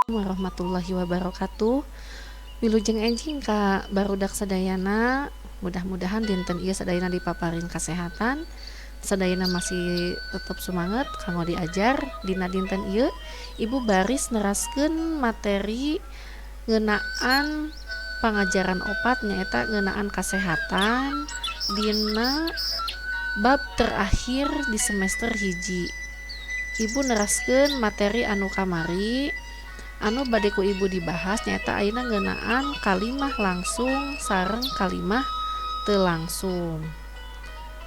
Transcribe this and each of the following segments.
Warahmatullahi wabarakatuh. Wilujeng enjing ka barudak sadayana. Mudah-mudahan dinten ieu sadayana dipaparin kesehatan, sadayana masih tetap semangat kanggo diajar. Dina dinten ieu Ibu baris neraskeun materi ngeunaan pangajaran 4, nyaeta ngeunaan kesehatan dina bab terakhir di semester 1. Ibu neraskeun materi anu kamari. Anu bade ku Ibu dibahas nyaeta ayeuna ngeunaan kalimah langsung sareng kalimah teu langsung.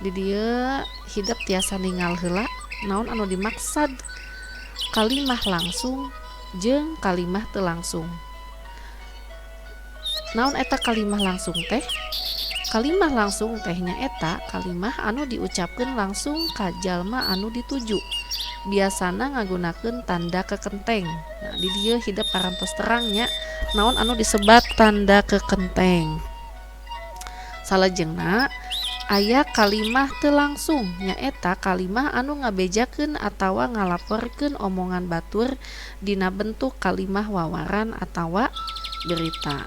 Di dieu hidep tiasa ningal heula naon anu dimaksad kalimah langsung jeung kalimah teu langsung. Naon eta kalimah langsung teh? Kalimah langsung teh nyaeta kalimah anu diucapkeun langsung ka jalma anu dituju, biasana ngagunakeun tanda kekenteng. Nah, di dieu hidep parantos terang nya naon anu disebat tanda kekenteng. Salajengna aya kalimah teu langsung, nyaeta kalimah anu ngabejakeun atawa ngalaporkeun omongan batur dina bentuk kalimah wawaran atawa berita.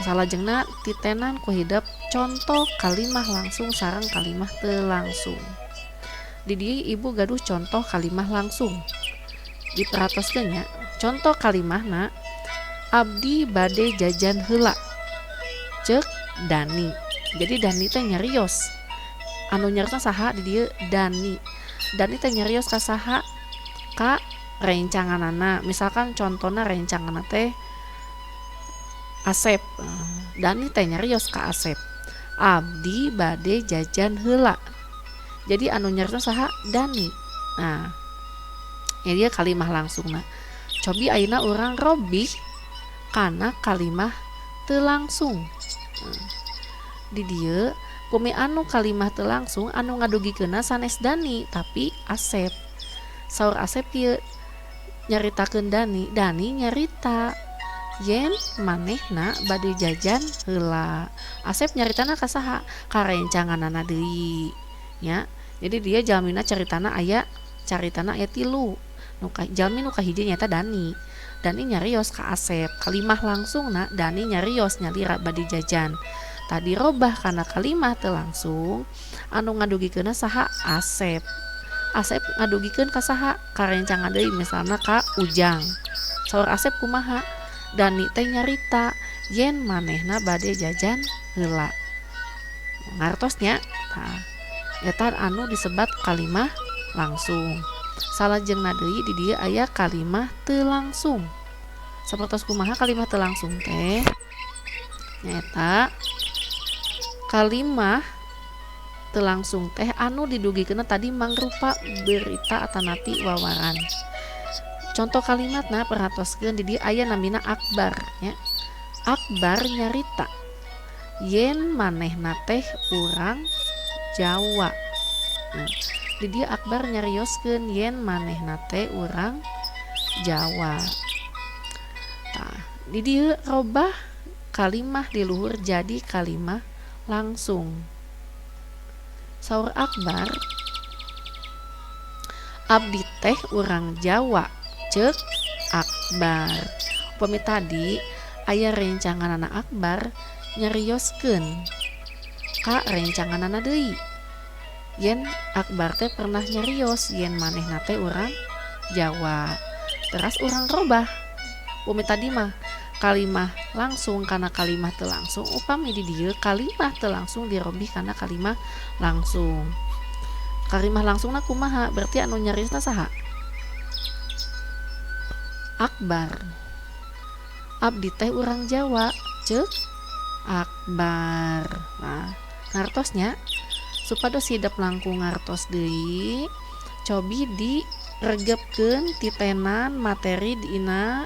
Salajengna titenan ku hidep contoh kalimah langsung sareng kalimah teu langsung. Di dieu Ibu gaduh contoh kalimah langsung. Diperhatoskeun nya. Contoh kalimahna, "Abdi bade jajan heula," cek Dani. Jadi Dani teh nyarios. Anu nyariosna saha di dieu? Dani. Dani teh nyarios ka saha? Ka rencanganana. Misalkan contohna rencanganna teh Asep. Dani teh nyarios ka Asep, "Abdi bade jajan heula." Jadi anu nyariosna saha? Dani. Nah, ya dia kalimah langsung. Nah, cobi ayeuna urang robih kana kalimah teu langsung. Nah, di dieu upami anu kalimah teu langsung, anu ngadugikeunna sanes Dani tapi Asep. Saur Asep kieu nyaritakeun Dani, Dani nyarita yen manehna bade jajan heula. Asep nyaritana ka saha? Ka rencanganana deui nya. Jadi dia jalmina caritana aya tilu. Nu jalmi nu kahiji nyaeta Dani. Dani nyarios ka Asep. Kalimah langsungna Dani nyarios nyalira bade jajan. Tadi robah kana kalimah teu langsung, anu ngadugikeunna saha? Asep. Asep ngadugikeun ka saha? Ka rencangan deui, misalna ka Ujang. Saur Asep kumaha? "Dani teh nyarita yen manehna bade jajan heula." Ngartos nya? Tah, eta anu disebat kalimah langsung. Salajengna deui di dieu aya kalimah teu langsung. Sapertos kumaha kalimah teu langsung teh? Nyaeta kalimah teu langsung teh anu didugikeunna tadi mangrupa berita atanapi wawaran. Contoh kalimatna, perhatoskeun, di dieu aya namina Akbar nya. Akbar nyarita yen manehna teh urang Jawa. Nah, di dieu Akbar nyarioskeun yen manehna teh urang Jawa. Tah, di dieu robah kalimah di luhur jadi kalimah langsung. Saur Akbar, "Abdi teh urang Jawa," cek Akbar. Upami tadi aya rencanganana Akbar nyarioskeun ka rencanganana deui yen Akbar teh pernah nyarios yen manehna teh urang Jawa. Teras urang robah. Upami tadi mah kalimah langsung kana kalimah teu langsung, upami di dieu kalimah teu langsung dirobih kana kalimah langsung. Kalimah langsungna kumaha? Berarti anu nyariosna saha? Akbar. "Abdi teh urang Jawa," cek Akbar. Nah, ngartos nya? Supados hidep langkung ngartos deui, cobi diregepkeun titenan materi dina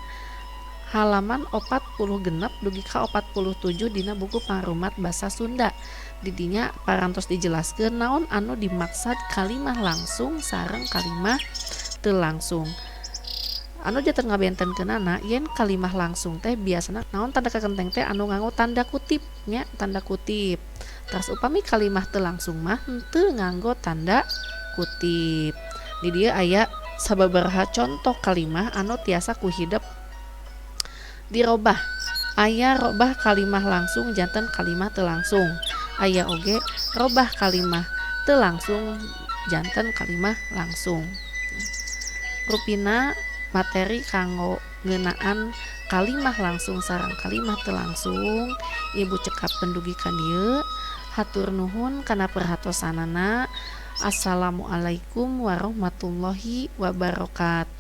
halaman 46 dugi ka 47 dina buku Pangrumat Basa Sunda. Didinya parantos dijelaskeun naon anu dimaksad kalimah langsung sareng kalimah teu langsung. Anu janten ngabentenkeunana yen kalimah langsung teh biasana naon tanda kakenteng teh anu nganggo tanda kutip nya, tanda kutip. Terus upami kalimah teu langsung mah henteu nganggo tanda kutip. Di dieu aya Sababaraha contoh kalimah anu tiasa ku hidep dirobah. Aya robah kalimah langsung janten kalimah teu langsung, aya oge robah kalimah teu langsung janten kalimah langsung. Rupina materi kanggo ngeunaan kalimah langsung sareng kalimah teu langsung Ibu cekap dugi ka dieu. Hatur nuhun kana perhatosanana. Assalamualaikum warahmatullahi wabarakatuh.